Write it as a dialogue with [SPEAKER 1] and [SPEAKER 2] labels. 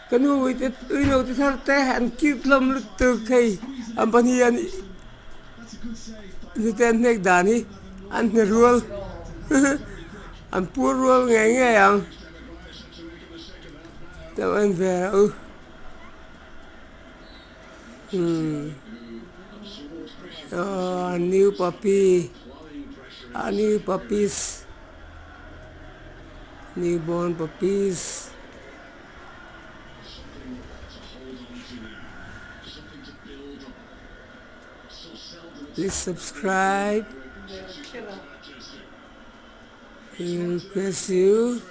[SPEAKER 1] Ka nu uite uino te thar te an cute hlawm lutuk hei an pahnih hian hnute an hnek dan hi an hne rual an pur rual ngei ngei ang lo en ve rawh u umm aww new puppy a new puppies new born puppies. Please subscribe. We request you.